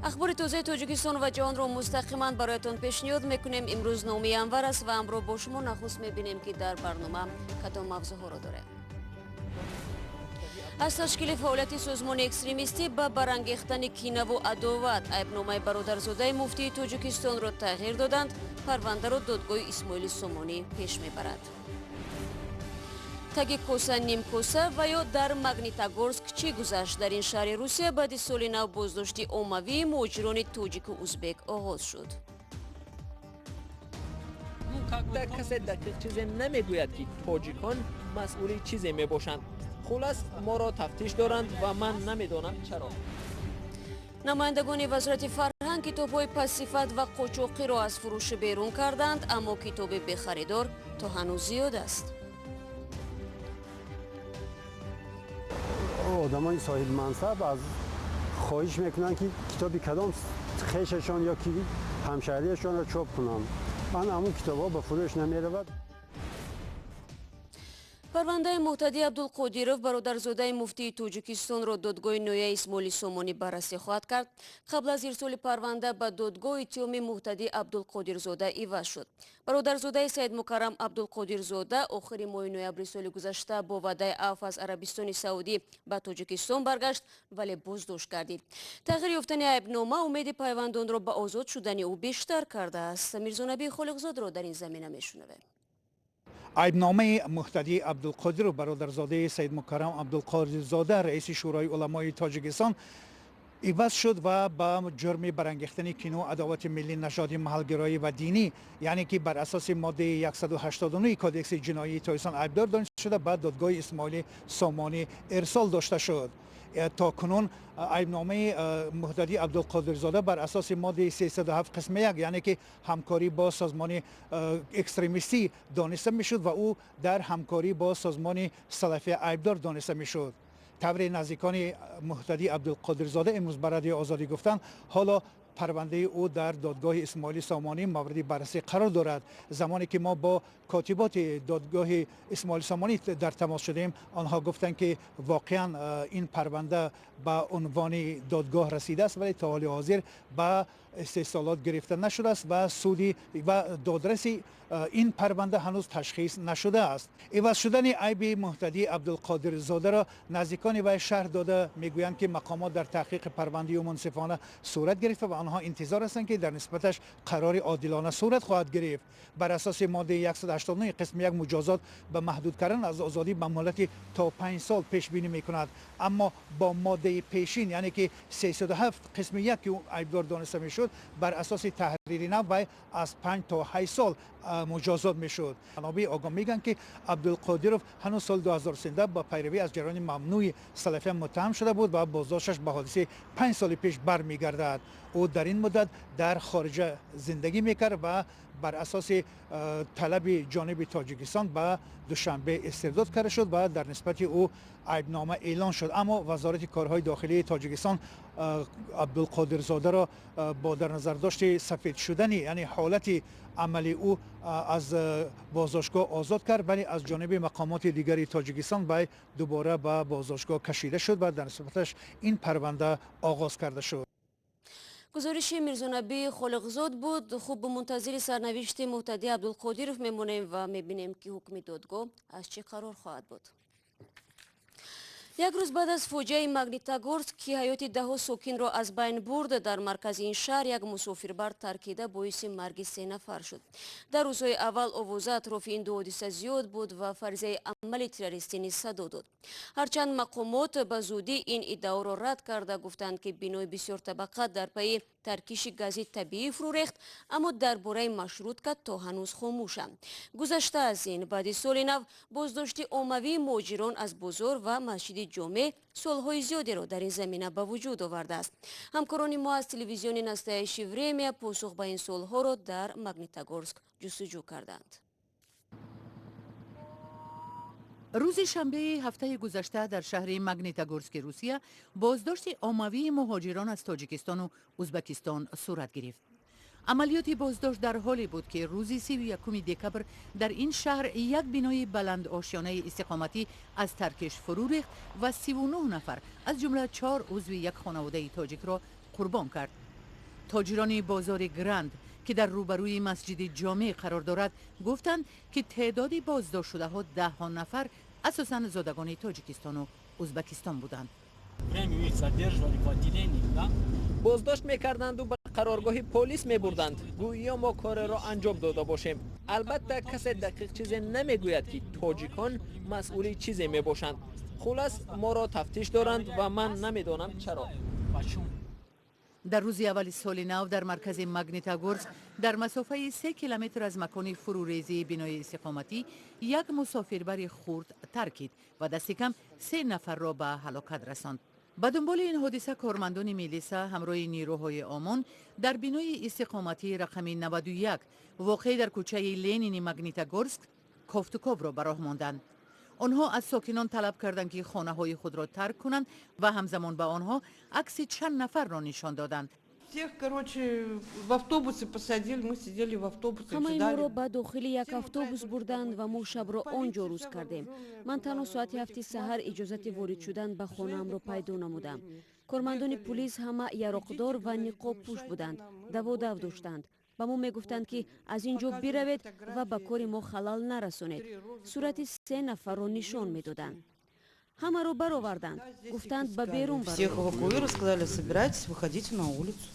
Ахбори тозаи Тоҷикистон ва ҷаҳонро мустақиман бароятон пешниҳод мекунем. Имрӯз 9 январ аст ва ҳамроҳ бо шумо нахуст мебинем, ки дар барнома кадом мавзӯъҳоро дорем. Аз ташкили фаъолияти созмони экстремистӣ ба барангехтани кинаву адоват айбномаи бародарзодаи муфтии Тоҷикистонро тағйир доданд. Парвандаро додгоҳи Исмоили Сомонӣ пеш мебарад. Таги коса нимкоса ва ё дар Магнитогорск чӣ гузашт? Дар ин шаҳри Русия баъди соли нав боздошти оммавии муҳоҷирони тоҷику узбек оғоз шуд. Дар касе дақиқ чизе намегӯяд, ки тоҷикон масъули чизе мебошанд. Хулас, моро тафтиш доранд ва ман намедонам чаро. Намояндагони Вазорати фарҳанг китобҳои пастсифат ва қочоқиро аз фурӯш берун карданд, аммо китоби бехаридор то ҳанӯз зиёд аст. Одамони соҳибмансаб аз хоҳиш мекунанд, ки китоби кадом хешашон ё ки ҳамшаҳрияшонро чоп кунанд. Ан ҳамун китобҳо ба фурӯш намеравад. Парвандаи Муҳтадӣ Абдулқодиров, бародарзодаи муфтии Тоҷикистонро, додгоҳи ноҳияи Исмоили Сомонӣ баррасӣ хоҳад кард. Қабл аз ирсоли парванда ба додгоҳ иттиҳоми Муҳтадӣ Абдулқодирзода иваз шуд. Бародарзодаи Саидмукаррам Абдулқодирзода охири моҳи ноябри соли гузашта бо ваъдаи афв аз Арабистони Саудӣ ба Тоҷикистон баргашт, вале боздошт гардид. Тағйир ёфтани айбнома умеди пайвандонро ба озод шудани ӯ бештар кардааст. Мирзонаби Холиқзодро дар ин замина мешунавем. Айбномаи Муҳтадӣ Абдулқодиров, бародарзодаи Саидмукаррам Абдулқодирзода, раиси Шӯрои уламои Тоҷикистон, иваз шуд ва ба ҷурми барангехтани кину адовати миллӣ, нажодӣ, маҳалгароӣ ва динӣ, яъне ки бар асоси моддаи 189 Кодекси ҷиноии Тоҷикистон айбдор дониста шуда, ба додгоҳи Исмоили Сомонӣ ирсол дошта шуд. То кунун айбномаи Муҳтадӣ Абдулқодирзода бар асоси моддаи 307 қисми 1, яъне ки ҳамкорӣ бо созмони экстремистӣ дониста мешуд ва ӯ дар ҳамкорӣ бо созмони Салафия айбдор дониста мешуд. Тавре наздикони Муҳтадӣ Абдулқодирзода имрӯз ба Радиои Озодӣ гуфтанд, ҳоло парвандаи ӯ дар додгоҳи Исмоили Сомонӣ мавриди баррасӣ қарор дорад. Замоне ки мо бо котиботи додгоҳи Исмоили Сомонӣ дар тамос шудем, онҳо гуфтанд, ки воқеан ин парванда ба унвони додгоҳ расидааст, вале то ҳоли ҳозир ба истеҳсолот гирифта нашудааст ва суди ва додраси ин парванда ҳанӯз ташхис нашудааст. Иваз шудани айби Муҳтадӣ Абдулқодирзодаро наздикони вай шарҳ дода мегӯянд, ки мақомот дар таҳқиқи парвандаи ӯ мунсифона сурат гирифта ва онҳо интизор ҳастанд, ки дар нисбаташ қарори одилона сурат хоҳад гирифт. Бар асоси моддаи 189 қисми 1 муҷозот ба маҳдуд кардан аз озодӣ ба муҳлати то 5 сол пешбинӣ мекунад, аммо бо моддаи пешин, яъне ки 307 қисми 1, ки ӯ айбдор дониста мешуд, бар асоси таҳрири нав вай аз 5 то 8 сол муҷозот мешуд. Манобеи огоҳ мегӯянд, ки Абдулқодиров ҳанӯз соли 2013 ба пайравӣ аз ҷараёни мамнӯи Салафия муттаҳам шуда буд ва боздошташ ба ҳодисаи 5 соли пеш бармегардад. Ӯ дар ин муддат дар хориҷа зиндагӣ мекард ва бар асоси талаби ҷониби Тоҷикистон ба Душанбе истирдод карда шуд ва дар нисбати ӯ айбнома эълон шуд. Аммо Вазорати корҳои дохилии Тоҷикистон Абдулқодирзодаро бо дар назардошти сафед шудани, яъне ҳолати амали ӯ, аз боздоштгоҳ озод кард, вале аз ҷониби мақомоти дигари Тоҷикистон вай дубора ба боздоштгоҳ кашида шуд ва дар нисбаташ ин парванда оғоз карда шуд. Гузориши Мирзонаби Холиқзод буд. Хуб, мунтазири сарнавишти Муҳтадӣ Абдулқодиров мемонем ва мебинем, ки ҳукми додгоҳ аз чӣ қарор хоҳад буд. Як рӯз баъд аз фоҷиаи Магнитогорск, ки ҳаёти даҳҳо сокинро аз байн бурд, дар маркази ин шаҳр як мусофирбар таркида боиси марги се нафар шуд. Дар рӯзҳои аввал овоза атрофи ин ду ҳодиса зиёд буд ва фарзияи амали террористӣ низ садо дод. Ҳарчанд мақомот ба зудӣ ин иддаоро рад карда, гуфтанд, ки бинои бисёртабақа дар пайи таркиши гази табиӣ фурӯ рехт, аммо дар бораи маршрутка то ҳанӯз хомӯшанд. Гузашта аз ин, баъди соли нав боздошти оммавии муҳоҷирон аз бозор ва масҷиди ҷомеъ суолҳои зиёдеро дар ин замина ба вуҷуд овардааст. Ҳамкорони мо аз телевизиони «Настоящее время» посух ба ин суолҳоро дар Магнитогорск ҷустуҷӯ карданд. Рӯзи шанбеи ҳафтаи гузашта дар шаҳри Магнитогорски Русия боздошти оммавии муҳоҷирон аз Тоҷикистону Узбакистон сурат гирифт. Амалиёти боздошт дар ҳоле буд, ки рӯзи 31 декабр дар ин шаҳр як бинои баландошёнаи истиқоматӣ аз таркиш фурӯ рехт ва 39 нафар, аз ҷумла чор узви як хонаводаи тоҷикро қурбон кард. Тоҷирони бозори Гранд, ки дар рӯбарӯи масҷиди ҷомеъ қарор дорад, гуфтанд, ки теъдоди боздоштшудаҳо даҳҳо нафар, асосан зодагони Тоҷикистону Ӯзбекистон буданд. Боздошт мекарданду ба қароргоҳи полис мебурданд, гӯё мо кореро анҷом дода бошем. Албатта, касе дақиқ чизе намегӯяд, ки тоҷикон масъули чизе мебошанд. Хулас, моро тафтиш доранд ва ман намедонам чаро. Дар рӯзи аввали соли нав дар маркази Магнитогорск, дар масофаи 3 километр аз макони фурӯрезии бинои истиқоматӣ, як мусофирбари хурд таркид ва дасти кам се нафарро ба ҳалокат расонд. Ба дунболи ин ҳодиса кормандони милиса ҳамроҳи нерӯҳои ОМОН дар бинои истиқоматии рақами 91, воқеъ дар кӯчаи Ленини Магнитогорск, кофтуковро ба роҳ монданд. Онҳо аз сокинон талаб карданд, ки хонаҳои худро тарк кунанд, ва ҳамзамон ба онҳо акси чанд нафарро нишон доданд. Всех, короче, в автобусы посадили, мы сидели в автобусе. Ҳамаи моро ба дохили як автобус бурданд ва мо шабро он ҷо рӯз кардем. Ман танҳо соати 7-и саҳар иҷозати ворид шудан ба хонаамро пайдо намудам. Кормандони пулис ҳама яроқдор ва ниқобпӯш буданд, даводав доштанд. Ба мо мегуфтанд, ки аз ин ҷо биравед ва ба кори мо халал нарасонед. Сурати се нафарро нишон медоданд. Ҳамаро бароварданд, гуфтанд, ба берун. Всех эвакуировали, сказали: собирайтесь, выходите на улицу.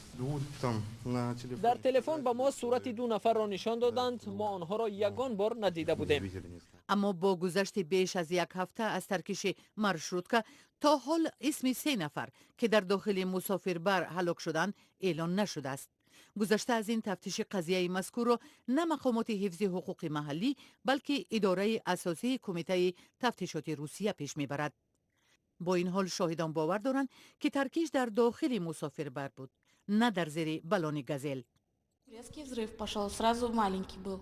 Дар телефон ба мо сурати ду нафарро нишон доданд. Мо онҳоро ягон бор надида будем. Аммо бо гузашти беш аз як ҳафта аз таркиши маршрутка то ҳол исми се нафар, ки дар дохили мусофирбар ҳалок шуданд, эълон нашудааст. Гузашта аз ин, тафтиши қазияи мазкурро на мақомоти ҳифзи ҳуқуқи маҳаллӣ, балки идораи асосии Кумитаи тафтишоти Русия пеш мебарад. Бо ин ҳол, шоҳидон бовар доранд, ки таркиш дар дохили мусофирбар буд, на дар зери балони Газел. Резкий взрыв пошел, сразу маленький был.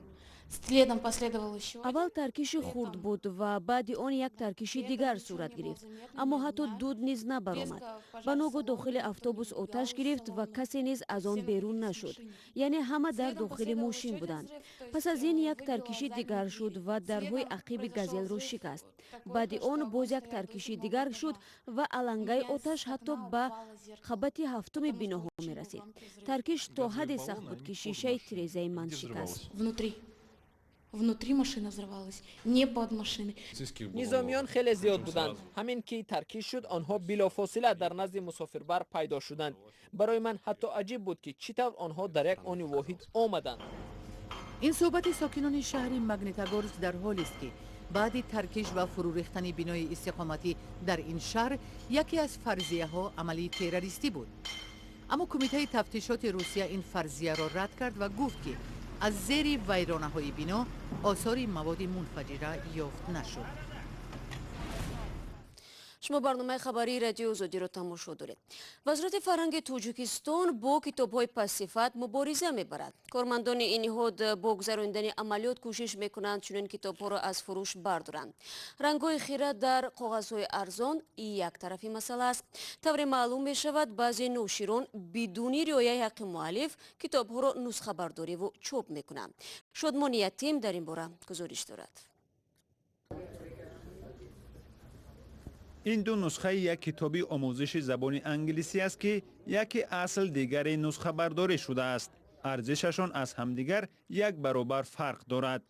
Следом последовал еще. Аввал таркиши хурд буд ва баъди он як таркиши дигар сурат гирифт, аммо ҳатто дуд низ набаромад. Ба ногоҳ дохили автобус оташ гирифт ва касе низ аз он берун нашуд, яъне ҳама дар дохили мошин буданд. Пас аз ин як таркиши дигар шуд ва дарҳои ақиби Газелро шикаст. Баъди он боз як таркиши дигар шуд ва алангаи оташ ҳатто ба қабати ҳафтуми биноҳо мерасид. Таркиш то ҳадде сахт буд, ки шишаи тирезаи ман шикаст. Внутри. Внутри машина взорвалась, не под машиной. Низомиён хеле зиёд буданд. Ҳамин ки таркиш шуд, онҳо билофосила дар назди мусофирбар пайдо шуданд. Барои ман ҳатто аҷиб буд, ки чӣ тавр онҳо дар як они воҳид омаданд. Ин суҳбати сокинони шаҳри Магнитогорск дар ҳолест, ки баъди таркиш ва фурӯрехтани бинои истиқоматӣ дар ин шаҳр яке аз фарзияҳо амалии террористӣ буд. Аммо Кумитаи тафтишоти Русия ин фарзияро рад кард ва гуфт, ки аз зери вайронаҳои бино осори маводи мунфаҷира ёфт нашуд. Шумо барномаи хабарии Радиои Озодиро тамошо доред. Вазорати фарҳанги Тоҷикистон бо китобҳои пастсифат мубориза мебарад. Кормандони ин ниҳод бо гузаронидани амалиёт кӯшиш мекунанд, чунин китобҳоро аз фурӯш бардоранд. Рангҳои хира дар коғазҳои арзон як тарафи масъала аст. Тавре маълум мешавад, баъзе ноширон бидуни риояи ҳаққи муаллиф китобҳоро нусхабардориву чоп мекунанд. Шодмони Ятим дар ин бора гузориш дорад. Ин ду нусхаи як китоби омӯзиши забони англисӣ аст, ки яке асл, дигаре нусхабардорӣ шудааст. Арзишашон аз ҳамдигар як баробар фарқ дорад.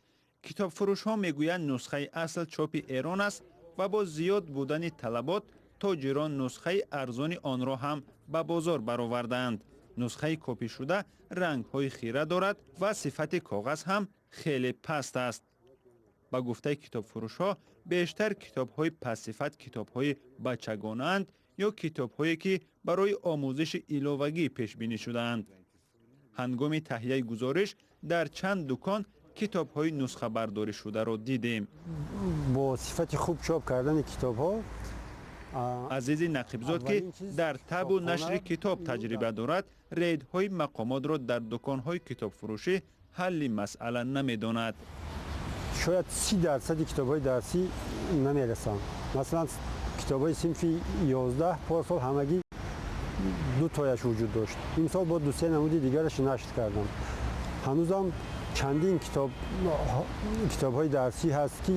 Китобфурӯшҳо мегӯянд, нусхаи асл чопи Эрон аст ва бо зиёд будани талабот тоҷирон нусхаи арзони онро ҳам ба бозор баровардаанд. Нусхаи копишуда рангҳои хира дорад ва сифати коғаз ҳам хеле паст аст. Ба гуфтаи китобфурӯшҳо, бештар китобҳои пастсифат китобҳои бачагонаанд ё китобҳое, ки барои омӯзиши иловагӣ пешбинӣ шудаанд. Ҳангоми таҳияи гузориш дар чанд дукон китобҳои нусхабардоришударо дидем. Бо сифати хуб чоп кардани китобҳо. Азизи Нақибзод, ки дар табъу нашри китоб таҷриба дорад, рейдҳои мақомотро дар дуконҳои китобфурӯшӣ ҳалли масъала намедонад. Шояд 30 дарсади китобҳои дарсӣ намерасанд. Масалан, китобҳои синфи 11 порсол ҳамагӣ ду тояш вуҷуд дошт. Имсол бо дусе намуди дигараш нашр кардам. Ҳанӯзам чандин китобҳои дарсӣ ҳаст, ки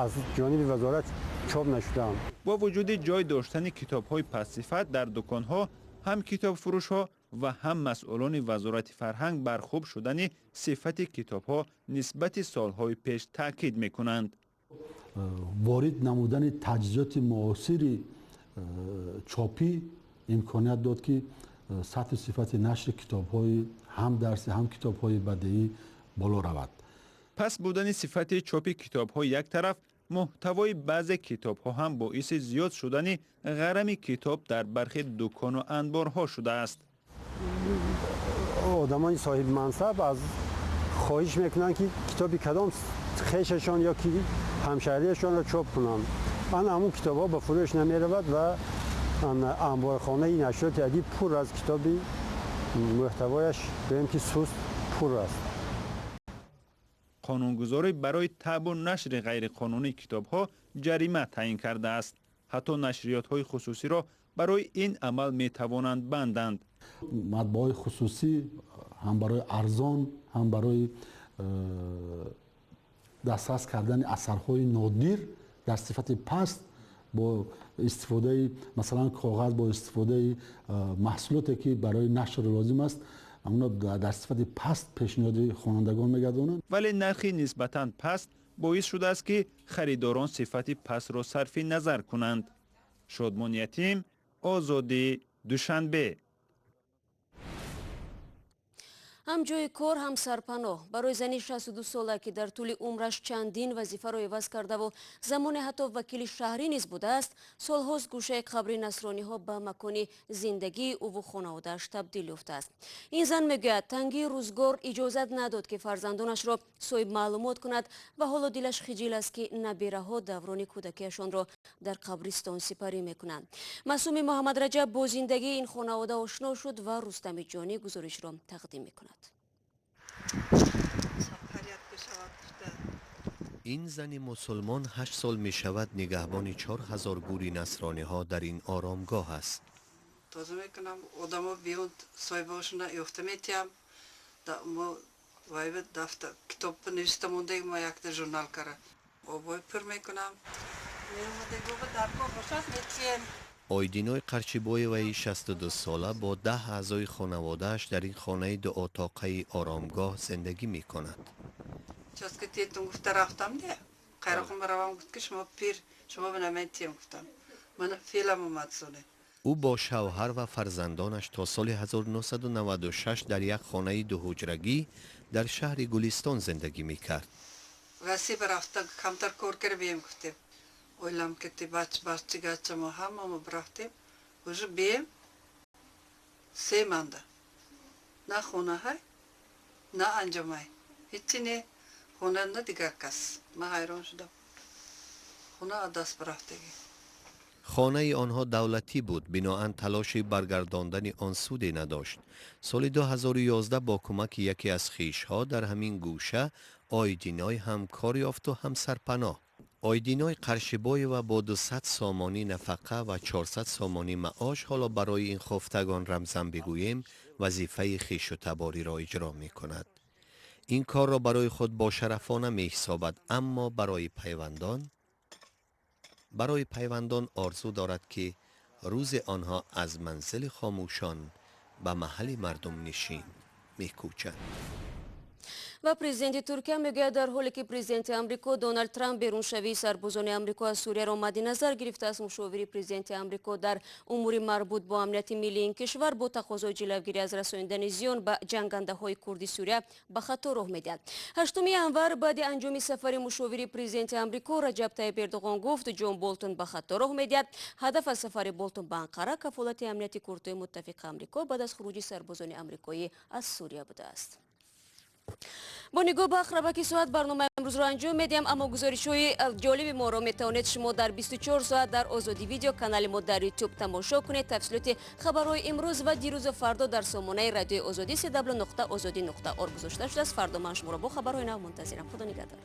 аз ҷониби вазорат чоп нашудаанд. Бо вуҷуди ҷой доштани китобҳои пастсифат дар дуконҳо, ҳам китобфурӯшҳо, Ва ҳам масъулони Вазорати фарҳанг бар хуб шудани сифати китобҳо нисбати солҳои пеш таъкид мекунанд. Ворид намудани таҷҳизоти муосири чопӣ имконият дод, ки сатҳи сифати нашри китобҳои ҳам дарсӣ, ҳам китобҳои бадеӣ боло равад. Паст будани сифати чопи китобҳо як тараф, муҳтавои баъзе китобҳо ҳам боиси зиёд шудани ғарами китоб дар бархи дукону анборҳо шудааст. Одамони соҳибмансаб аз хоҳиш мекунанд, ки китоби кадом хешашон ё ки ҳамшаҳрияшонро чоп кунанд. Ана ҳамун китобҳо ба фурӯш намеравад ва анборхонаи нашриёти адиб пур аз китоби муҳтавояш, гӯем ки, суст пур аст. Қонунгузорӣ барои табъу нашри ғайриқонунии китобҳо ҷарима таъин кардааст. Ҳатто нашриётҳои хусусиро барои ин амал метавонанд банданд. Матбааҳои хусусӣ ҳам барои арзон, ҳам барои дастрас кардани асарҳои нодир дар сифати паст бо истифодаи, масалан, коғаз, бо истифодаи маҳсулоте, ки барои нашр лозим аст, онро дар сифати паст пешниҳоди хонандагон мегардонанд. Вале нархи нисбатан паст боис шудааст, ки харидорон сифати пастро сарфи назар кунанд. Шодмон Ятим, Озодӣ, Душанбе. Ҳам ҷои кор, ҳам сарпаноҳ. Барои зани 62 сола, ки дар тӯли умраш чандин вазифаро иваз кардаву замоне ҳатто вакили шаҳрӣ низ будааст, солҳост гӯшаи қабри насрониҳо ба макони зиндагии ӯву хонаводааш табдил ёфтааст. Ин зан мегӯяд, тангии рӯзгор иҷозат надод, ки фарзандонашро соҳиб маълумот кунад ва ҳоло дилаш хиҷил аст, ки набираҳо даврони кӯдакиашонро дар қабристон сипарӣ мекунанд. Маъсуми Муҳаммадраҷаб бо зиндагии ин хонавода ошно шуд ва Рустами Ҷонӣ гузоришро тақдим мекунад. Ин зани мусулмон 8 сол мешавад, нигаҳбони 4000 гури насрониҳо дар ин оромгоҳ аст. Тоза мекунам, одамо биёнд, соҳибошона ёфта метиҳам. Мо вайба дафта китоб нависта мондаги, мо якта журнал кара обой пур мекунам. Меомадагоба дар кор бошад, метиҳем. Ойдиной Қарчибоеваи 62 сола бо 10 аъзои хонаводааш дар ин хонаи дуотоқаи оромгоҳ зиндагӣ мекунад. Часка тетун гуфта рафтам, де қайроқум равам, гуфт, ки шумо пир, шумо ба наметиҳем, гуфтам. Мана феълам омад соне. Ӯ бо шавҳар ва фарзандонаш то соли 1996 дар як хонаи дуҳуҷрагӣ дар шаҳри Гулистон зиндагӣ мекард. Россия рафта, камтар кор кара бием, гуфтем. Ойлам кети бач бачи гачамо ҳамамо рафтем. Уже бием, се манда. На хонаҳай, на анҷомай. Ҳичи не, хона на дигар кас. Ман ҳайрон шудам. Хона аз даст рафтагӣ. Хонаи онҳо давлатӣ буд, биноан талоши баргардондани он суде надошт. Соли 2011 бо кӯмаки яке аз хишҳо дар ҳамин гӯша Ойдиной ҳам кор ёфту ҳам сарпаноҳ. Ойдиной Қаршибоева бо 200 сомонӣ нафақа ва 400 сомонӣ маош, ҳоло барои ин хуфтагон рамзан бигӯем, вазифаи хишу табориро иҷро мекунад. Ин корро барои худ бошарафона меҳисобад, аммо барои пайвандон орзу дорад, ки рӯзе онҳо аз манзили хомӯшон ба маҳалли мардумнишин мекӯчанд. Ва президенти Туркия мегӯяд, дар ҳоле ки президенти Амрико Доналд Трамп беруншавии сарбозони Амрико аз Сурияро мадди назар гирифтааст, мушовири президенти Амрико дар умури марбут бо амнияти миллии ин кишвар бо тақозои ҷилавгирӣ аз расонидани зиён ба ҷангандаҳои курди Сурия ба хато роҳ медиҳад. 8 январ баъди анҷоми сафари мушовири президенти Амрико Раҷаб Тайиб Эрдоғон гуфт, Ҷон Болтон ба хато роҳ медиҳад. Ҳадаф аз сафари Болтон ба Анқара кафолати амнияти курдҳои муттафиқи Амрико баъд аз хуруҷи сарбозони амрикоӣ аз Сурия будааст. Бо нигоҳ ба ақрабаки соат барномаи имрӯзро анҷом медиҳам, аммо гузоришҳои ҷолиби моро метавонед шумо дар 24 соат дар Озодӣ Видео, канали мо дар Ютуб, тамошо кунед. Тафсилоти хабарҳои имрӯз ва дирӯзу фардо дар сомонаи Радиои Озодӣ cw.ozodi.org гузошта шудааст. Фардо ман шуморо бо хабарҳои нав мунтазирам. Худо нигаҳдор.